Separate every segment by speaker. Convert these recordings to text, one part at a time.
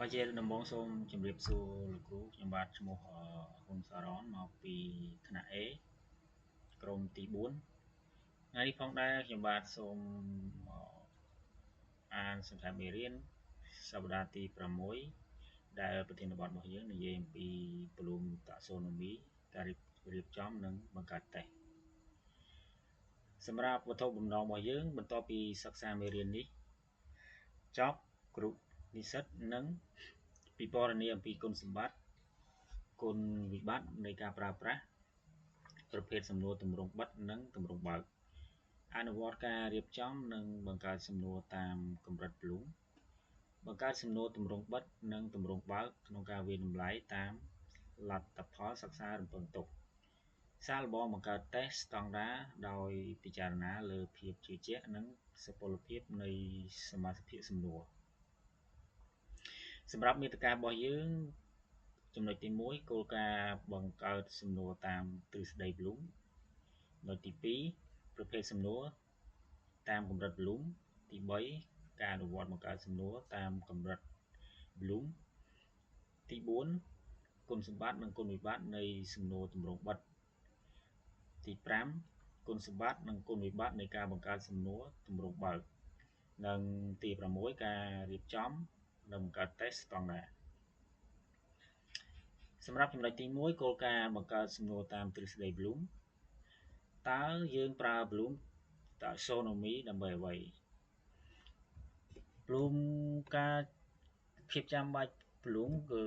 Speaker 1: បាទជាដំបូងសូមជម្រាបសួរលោកគ្រូខ្ញុំបាទឈ្មោះហ៊ុនសារ៉នមកពីថ្នាក់ A ក្រុមទី4ថ្ងៃនេះផងដែរខ្ញុំបាទសូមអានសង្ខេបមេរៀនសប្តាហ៍ទី6ដែលប្រធានបទរបស់យើងនិយាយអំពី Bloom Taxonomy ការរៀបចំនិងបង្កើតតេស្តសម្រាប់វត្ថុបំណងរបស់យើងបន្ទាប់ពីសិក្សាមេរៀននេះចប់គ្រូនិស្សិតនឹងពិពណ៌នាអំពីគុណសម្បត្តិគុណវិបត្តិនៃការប្រើប្រាស់ប្រភេទសំណួរទម្រង់បិទនិងទម្រង់បើកអនុវត្តការរៀបចំនិងបង្កើតសំណួរតាមកម្រិត Bloom បង្កើតសំណួរទម្រង់បិទនិងទម្រង់បើកក្នុងការវាយតម្លៃតាមលទ្ធផលសិក្សារំពឹងទុកសាកល្បងបង្កើតតេស្តស្តង់ដារដោយពិចារណាលើភាពជឿជាក់និងសុពលភាពនៃសមាសភាគសំណួរសម្រាប់មាតិការបស់យើងចំណុចទី1គោលការណ៍បង្កើតសំណួរតាមទ្រឹស្ដី Bloom ចំណុចទី2ប្រភេទសំណួរតាមកម្រិត Bloom ទី3ការអនុវត្តបង្កើតសំណួរតាមកម្រិត Bloom ទី4គុណសម្បត្តិនិងគុណវិបត្តិនៃសំណួរទម្រង់បិទទី5គុណសម្បត្តិនិងគុណវិបត្តិនៃការបង្កើតសំណួរទម្រង់បើកនិងទី6ការរៀបចំនិងបង្កើតតេស្តស្តង់ដារសម្រាប់ចំណុចទី1គោលការណ៍បង្កើតសំណួរតាមទ្រឹស្ដី Bloom តើយើងប្រើ Bloom Taxonomy ដើម្បីអ្វី Bloom ការភាពចាំបាច់ Bloom គឺ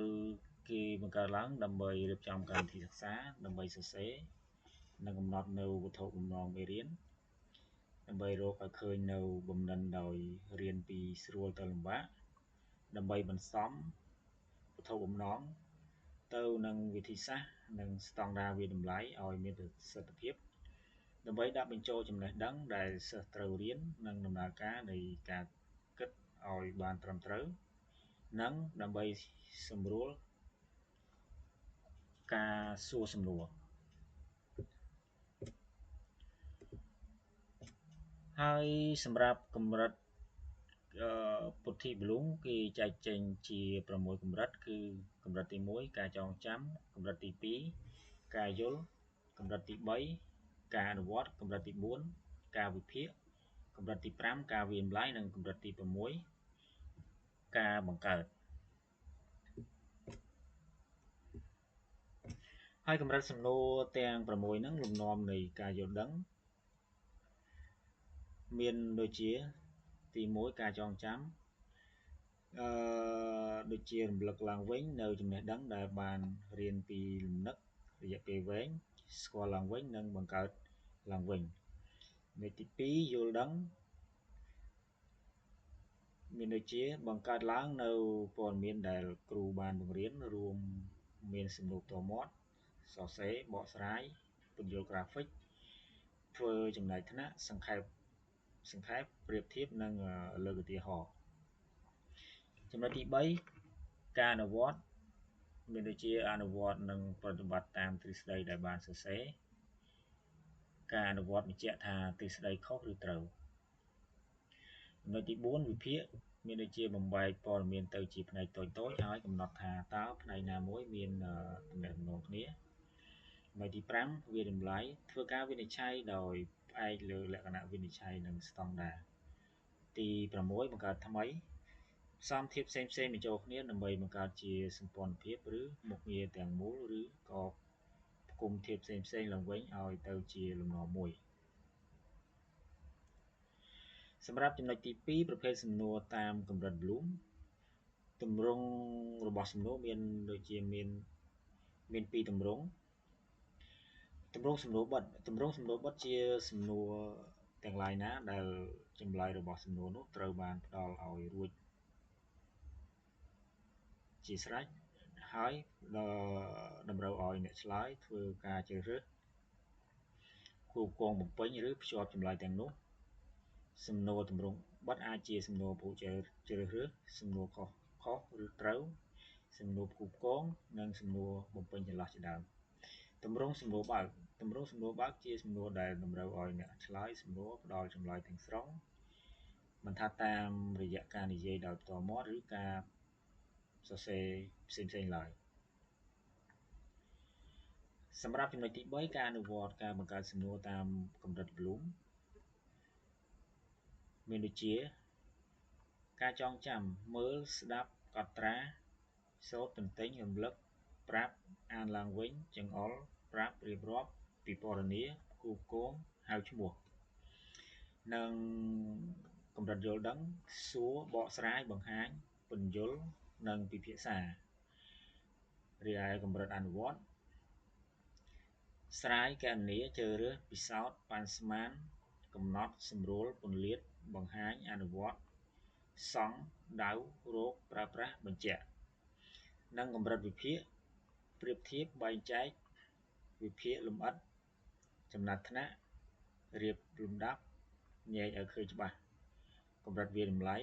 Speaker 1: គេបង្កើតឡើងដើម្បីរៀបចំកម្មវិធីសិក្សាដើម្បីសរសេរនិងកំណត់នៅវត្ថុបំណងមេរៀនដើម្បីរកឲ្យឃើញនៅបំណិនដោយរៀនពីស្រួលទៅលំបាកដើម្បីបន្សំវត្ថុបំណងទៅនឹងវិធីសាស្ត្រនិងស្តង់ដារវាយតម្លៃឲ្យមានប្រសិទ្ធភាពដើម្បីដាក់បញ្ចូលចំណេះដឹងដែលសិស្សត្រូវរៀននិងដំណើរការនៃការគិតឲ្យបានត្រឹមត្រូវនិងដើម្បីសម្រួលការសួរសំណួរហើយសម្រាប់កម្រិតពុទ្ធិ Bloom គេចែកចេញជា6កម្រិតគឺកម្រិតទី1ការចងចាំកម្រិតទី2ការយល់កម្រិតទី3ការអនុវត្តកម្រិតទី4ការវិភាគកម្រិតទី5ការវាយតម្លៃនិងកម្រិតទី6ការបង្កើតហើយកម្រិតសំណួរទាំង6ហ្នឹងលំនាំនៃការយល់ដឹងមានដូចជាទី1ការចងចាំដូចជារំលឹកឡើងវិញនៅចំណេះដឹងដែលបានរៀនពីលំនឹករយៈពេលវែងស្គាល់ឡើងវិញនិងបង្កើតឡើងវិញនៃទី2យល់ដឹងមានដូចជាបង្កើតឡើងនៅព័ត៌មានដែលគ្រូបានបង្រៀនរួមមានសំណួរផ្ទាល់មាត់សរសេរបកស្រាយពន្យល់ក្រាហ្វិកធ្វើចំណែកថ្នាក់សង្ខេបប្រៀបធៀបនិងលើកឧទាហរណ៍ចំណុចទី3ការអនុវត្តមានដូចជាអនុវត្តនិងប្រតិបត្តិតាមទ្រឹស្ដីដែលបានសរសេរការអនុវត្តបញ្ជាក់ថាទ្រឹស្ដីខុសឬត្រូវចំណុចទី4វិភាគមានដូចជាបំបែកព័ត៌មានទៅជាផ្នែកតូចៗហើយកំណត់ថាតើផ្នែកណាមួយមានទំនាក់ទំនងគ្នាចំណុចទី5វាយតម្លៃធ្វើការវិនិច្ឆ័យដោយផ្អែកលើលក្ខណៈវិនិច្ឆ័យនិងស្តង់ដារទី6បង្កើតថ្មីផ្សំធាតុផ្សេងៗបញ្ចូលគ្នាដើម្បីបង្កើតជាសម្ព័ន្ធភាពឬមុខងារទាំងមូលឬក៏ផ្គុំធាតុផ្សេងៗឡើងវិញឲ្យទៅជាលំនាំមួយសម្រាប់ចំណុចទី2ប្រភេទសំណួរតាមកម្រិត Bloom ទម្រង់របស់សំណួរមានដូចជាមាន2ទម្រង់ទម្រង់សំណួរបិទទម្រង់សំណួរបិទជាសំណួរទាំងឡាយណាដែលចម្លើយរបស់សំណួរនោះត្រូវបានផ្ដល់ឲ្យរួចជាស្រេចហើយតម្រូវឲ្យអ្នកឆ្លើយធ្វើការជ្រើសរើសគូគងបំពេញឬភ្ជាប់ចម្លើយទាំងនោះសំណួរទម្រង់បិទអាចជាសំណួរពហុជ្រើសរើសសំណួរខុសឬត្រូវសំណួរផ្គូផ្គងនិងសំណួរបំពេញចន្លោះជាដើមទម្រង់សំណួរបើកទម្រង់សំណួរបើកជាសំណួរដែលតម្រូវឲ្យអ្នកឆ្លើយសំណួរផ្ដល់ចម្លើយទាំងស្រុងមិនថាតាមរយៈការនិយាយដោយផ្ទាល់មាត់ឬការ សរសេរផ្សេងៗឡើយសម្រាប់ចំណុចទី3ការអនុវត្តការបង្កើតសំណួរតាមកម្រិត Bloom មានដូចជាការចងចាំមើលស្ដាប់កត់ត្រាសូត្រទន្ទិញរំលឹកប្រាប់អានឡើងវិញចង្អុលប្រាប់រៀបរាប់ពិពណ៌នាគូគងហៅឈ្មោះនិងកម្រិតយល់ដឹងសួរបកស្រាយបង្ហាញពន្យល់និងពិភាក្សារីឯកម្រិតអនុវត្តស្រាយកណនាជ្រើសរើសពិសោធន៍ប៉ាន់ស្មានកំណត់សម្រួលពន្លាតបង្ហាញអនុវត្តសង់ដៅរោគប្រើប្រាស់បញ្ជាក់និងកម្រិតវិភាគប្រៀបធៀបបែងចែកវិភាគលម្អិតចំណាត់ថ្នាក់រៀបលំដាប់ញែកឲ្យឃើញច្បាស់កម្រិតវាតម្លៃ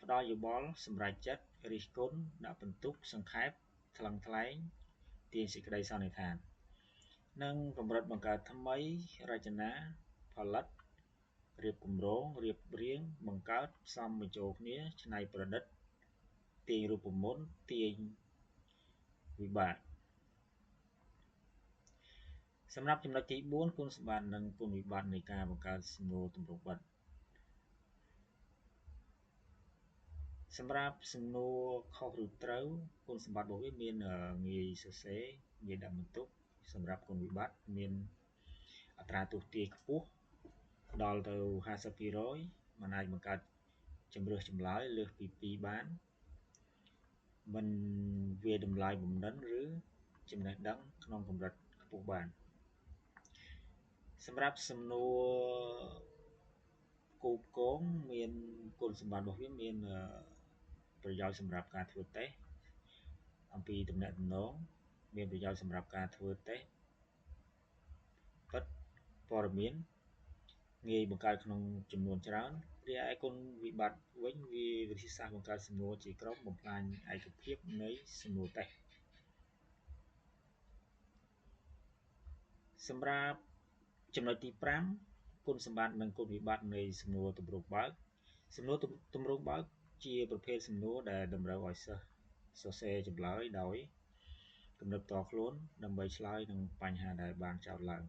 Speaker 1: ផ្ដល់យោបល់សម្រេចចិត្តរិះគន់ដាក់ពិន្ទុសង្ខេបថ្លឹងថ្លែងទាញសេចក្តីសន្និដ្ឋាននិងកម្រិតបង្កើតថ្មីរចនាផលិតរៀបគម្រោងរៀបរៀងបង្កើតផ្សំបញ្ចូលគ្នាច្នៃប្រឌិតទាញរូបមន្តទាញវិបាកសម្រាប់ចំណុចទី4គុណសម្បត្តិនិងគុណវិបត្តិនៃការបង្កើតសំណួរទម្រង់បិទសម្រាប់សំណួរខុសឬត្រូវគុណសម្បត្តិរបស់វាមានងាយសរសេរងាយដាក់បន្ទុកសម្រាប់គុណវិបត្តិមានអត្រាទស្សន៍ទាយខ្ពស់ដល់ទៅ 50% មិនអាចបង្កើតជម្រើសចម្លើយលើសពី2បានមិនវាតម្លៃបំណិនឬចំណេះដឹងក្នុងកម្រិតខ្ពស់បានសម្រាប់សំណួរគូផ្គងមានគុណសម្បត្តិរបស់វាមានប្រយោជន៍សម្រាប់ការធ្វើតេស្តអំពីទំនាក់ទំនងមានប្រយោជន៍សម្រាប់ការធ្វើតេស្តពិតព័ត៌មានងាយបង្កើតក្នុងចំនួនច្រើនរីឯគុណវិបត្តិវិញវាវិធីសាស្ត្របង្កើតសំណួរជាក្រុមបំផ្លាញឯកភាពនៃសំណួរតេស្តសម្រាប់ចំណុចទី5គុណសម្បត្តិនិងគុណវិបត្តិនៃសំណួរទម្រង់បើកសំណួរទម្រង់បើកជាប្រភេទសំណួរដែលតម្រូវឲ្យសិស្សសរសេរចម្លើយដោយគំនិតផ្ទាល់ខ្លួនដើម្បីឆ្លើយនឹងបញ្ហាដែលបានចោទឡើង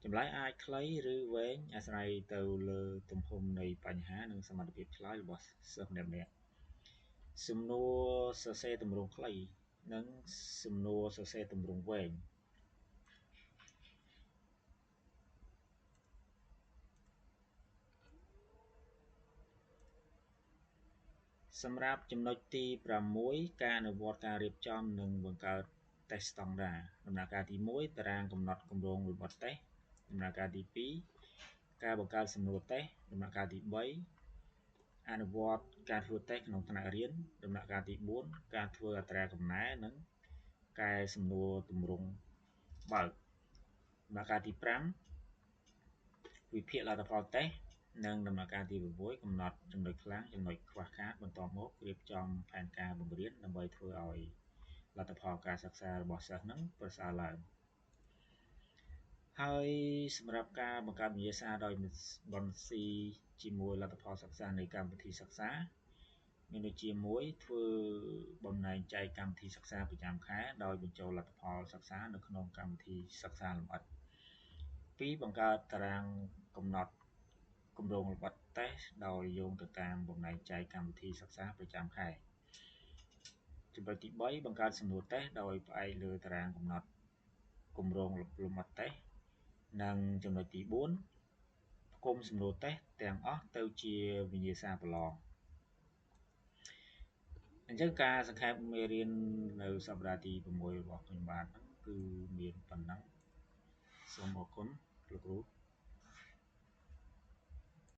Speaker 1: ចម្លើយអាចខ្លីឬវែងអាស្រ័យទៅលើទំហំនៃបញ្ហានិងសមត្ថភាពឆ្លើយរបស់សិស្សម្នាក់ៗសំណួរសរសេរទម្រង់ខ្លីនិងសំណួរសរសេរទម្រង់វែងសម្រាប់ចំណុចទី6ការអនុវត្តការរៀបចំនិងបង្កើតតេស្តស្តង់ដារដំណាក់កាលទី1តារាងកំណត់គម្រោងលម្អិតតេស្តដំណាក់កាលទី2ការបង្កើតសំណួរតេស្តដំណាក់កាលទី3អនុវត្តការធ្វើតេស្តក្នុងថ្នាក់រៀនដំណាក់កាលទី4ការធ្វើអត្រាកំណែនិងកែសំណួរទម្រង់បើកដំណាក់កាលទី5វិភាគលទ្ធផលតេស្តនិងដំណាក់កាលទី6កំណត់ចំណុចខ្លាំងចំណុចខ្វះខាតបន្ទាប់មករៀបចំផែនការបង្រៀនដើម្បីធ្វើឲ្យលទ្ធផលការសិក្សារបស់សិស្សនឹងប្រសើរឡើងហើយសម្រាប់ការបង្កើតវិញ្ញាសាដោយបន្ស៊ីជាមួយលទ្ធផលសិក្សានៃកម្មវិធីសិក្សាមានដូចជាមួយធ្វើបំណែកចែកកម្មវិធីសិក្សាប្រចាំខែដោយបញ្ចូលលទ្ធផលសិក្សានៅក្នុងកម្មវិធីសិក្សាលម្អិត2បង្កើតតារាងកំណត់គម្រោងលម្អិតតេស្តដោយយោងទៅតាមបំណែកចែកកម្មវិធីសិក្សាប្រចាំខែចំណុចទី3បង្កើតសំណួរតេស្តដោយផ្អែកលើតារាងកំណត់គម្រោងលម្អិតតេស្តនិងចំណុចទី4ផ្គុំសំណួរតេស្តទាំងអស់ទៅជាវិញ្ញាសាប្រឡងអញ្ចឹងការសង្ខេបមេរៀននៅសប្តាហ៍ទី6របស់ខ្ញុំបាទហ្នឹងគឺមានប៉ុណ្ណឹងសូមអរគុណលោកគ្រូ